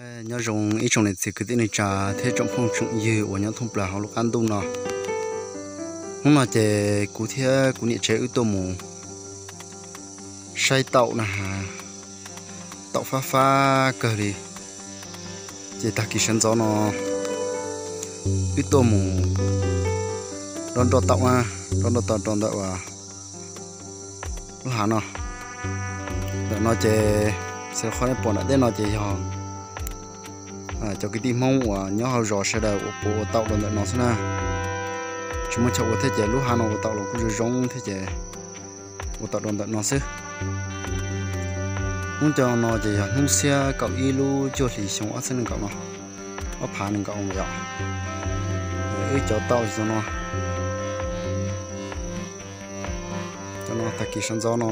Nyob zoo ib tsoom niam txiv kwv tij neej tsa thiab tsoom phooj tsoom ywg uas nyob thoob plaws hauv lub qab ntuj no. Hnub no ces kuv thiab kuv niam tsev wb tuaj mus saib taum na has, taum fab fab kawg li. Ces tag kis sawv ntxov no wb tuaj mus dob nroj taum na, dob nroj taum rau ntawm uas lub hav no. Ntawm no ces, xws li qhov nej pom nram teb no ces yog cov kwv tij Hmoob uas nyob hauv zos sawv daws uas puav ua taum rau ntawm no xwb na. Tsis muaj chaw ua thiab ces lub hav no ua taum los kuj zoo zoo thiab ces ua taum rau ntawm no xwb. Hnub cov no ces yog hnub xiab kaum ib lub cuaj hlis xyoo ob txhiab nees nkaum no, ob phav nees nkaum yom. Wb cov taum txog no, cov no tag kis sawv ntxov no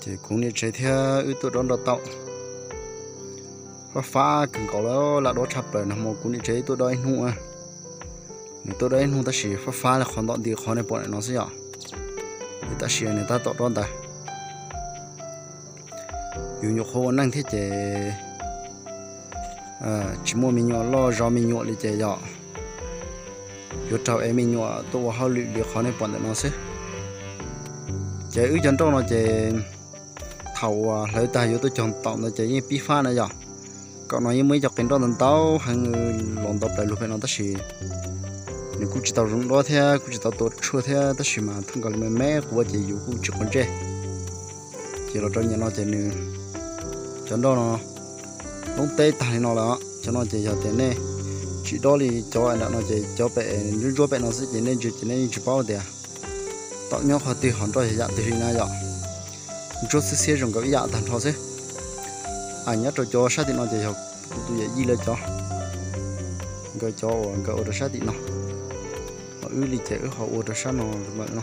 ces kuv niam tsev thiab wb tuaj dob nroj taum fab fab kawg nkaus lawm, lam dob tshaj plaws. Nag hmo kuv niam tsev tuaj dob ib hnub, nws tuaj dob ib hnub tab sis fab fab li qhov ntawm nti qhov nej pom ntawm no xwb yom. Tab sis nws tab tom dob ntawd. Yus nyuam qhuav ua neej thiab ces tsis muaj me nyuam loj zov me nyuam li ces yog yuav raug ev me nyuam tuaj ua hauj lwm li qhov nej pom ntawm no xwb. Ces wb cov nroj no ces thaum uas hlawv tag yuav tuaj cog taum ntawd ces yeej pib fab na yom. Kaum no yeej muaj ib co qe nroj ntau ntau heev los ntau plaws lug pem no tab sis nws kuj tsis tau zoo dob thiab kuj tsis tau tua tshuaj thiab tab sis mas thaum nkaus li me me quav ces yus kuj tsis quav ntsej. Ces los rau nim no ces nws, cov nroj no loob teb tag li no lawm. Cov no ces yog tias nej tsis dob li cov nram no ces cov pem ntsuab ntsuab pem no xwb ces nej ntsia ces nej yeej tsis paub tias taum nyob qhov twg hos nroj yog yam twg li na yom. Ntsuab xiab xiab zoo nkaus ib yam tag nrho xwb. Nyob rau cov sab tim no ces yog kuv tus yawm yij lawv cov, nkawd cov uas nkawd ua rau sab tim no, ho wb li ces wb ho ua rau sab no lawm no.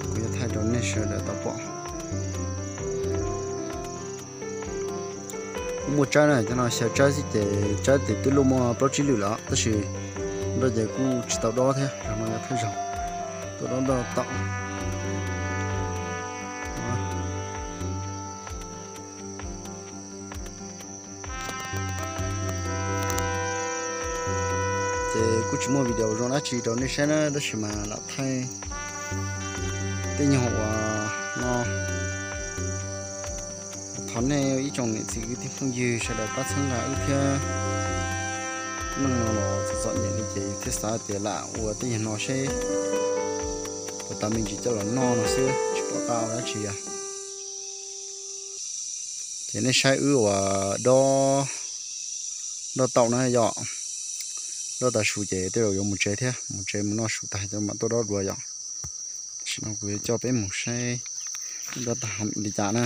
Kuv yuav thaij rau nej sawv daws tau pom. Kuj muaj tsawb na, cov no xyaw tsawb xwb ces tsawb ces twb luaj muaj plaub tsib lwm lawm tab sis nroj ces kuj tsis tau dob thiab, zaum no yog thawj zaug tuaj dob nroj taum. Ces kuj tsis muaj video zoo dab tsi rau nej saib na tab sis mas lam thaij tej nyuag uas no. Thov nej ib tsoom niam txiv kwv tij phooj ywg sawv daws pab txhawb nqa wb thiab. Neej no los txom txom nyem li ces yus thiaj xav tias lam ua tej nyuag no seb puas tau me ntsis coj los noj no xwb tsis pom qab ua dab tsi os. Ces nej saib wb uas dob, dob taum na yom. Dob tas su ces tej zaum yuav mus tsev thiab, mus tsev mus noj su tag coj mam tuaj dob dua yom. Tam sim no kuv yuav coj peb mus saib wb dob tag li cas na.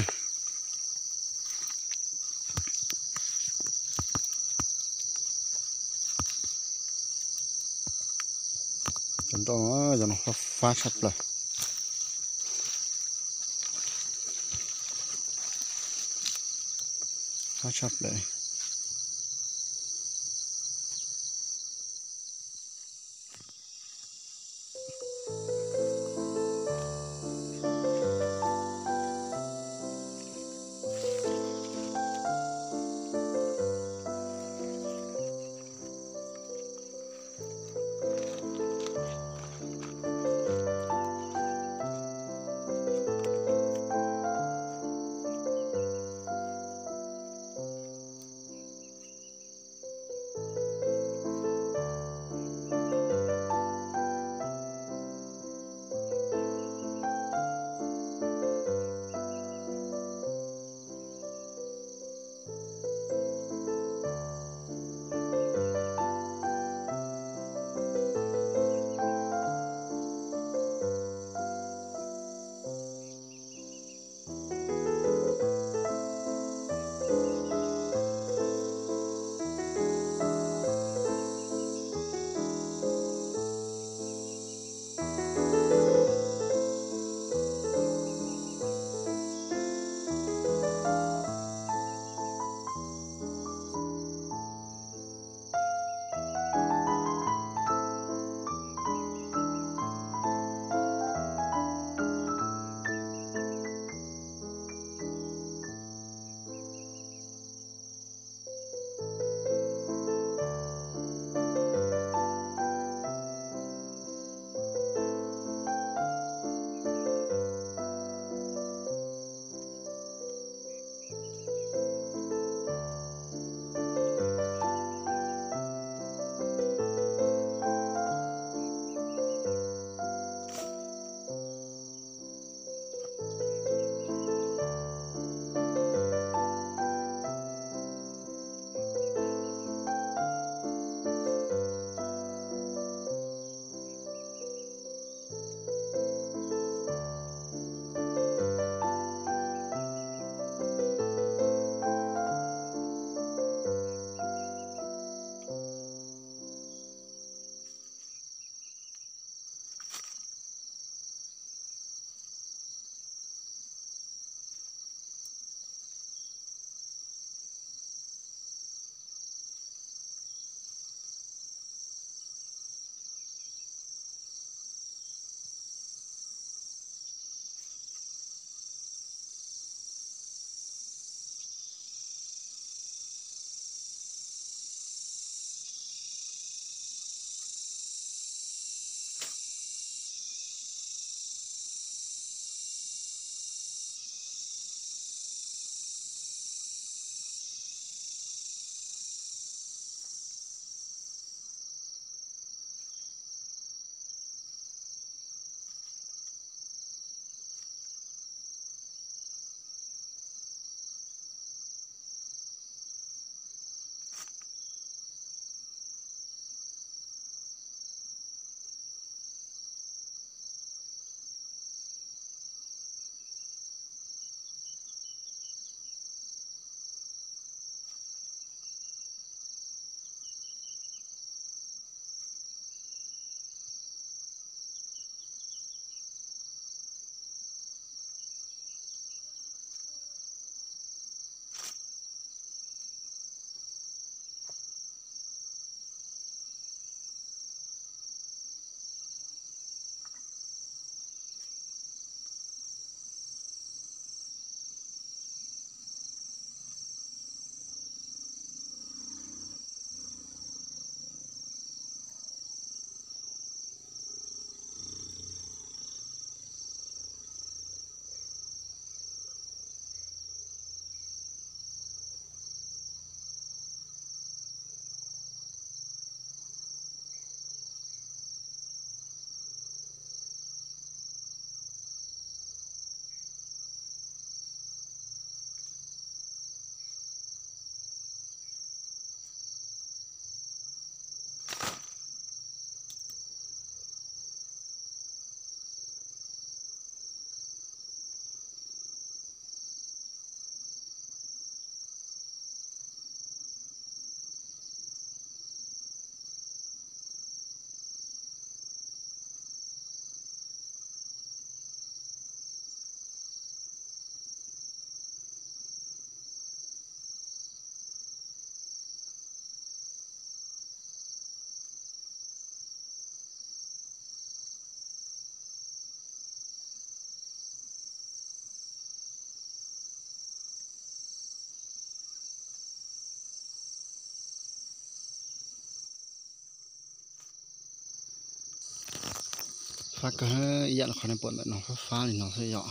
Cov nroj no yog no fab tshaj plaws. Fab tshaj plaws. Pab kawg, ib yam li qhov nej pom ntawm no fab fab li no xwb yom.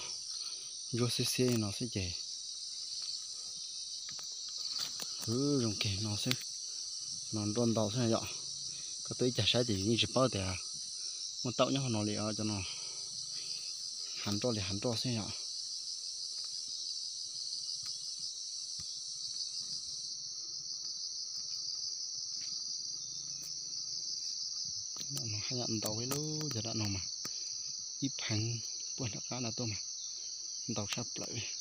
Ntsuab xiab xiab li no xwb ces zoo kiag no xwb. No nroj ntau xwb yom. Koj tuaj ib cag saib ces yeej tsis paub tias muaj tauj nyob hauv no li os cov no. Hav nroj li hav nroj xwb yom. Haj yam ntau ib lub yog dam no mas ib pheev puag nram qab no tuaj mas ntau tshaj plaws.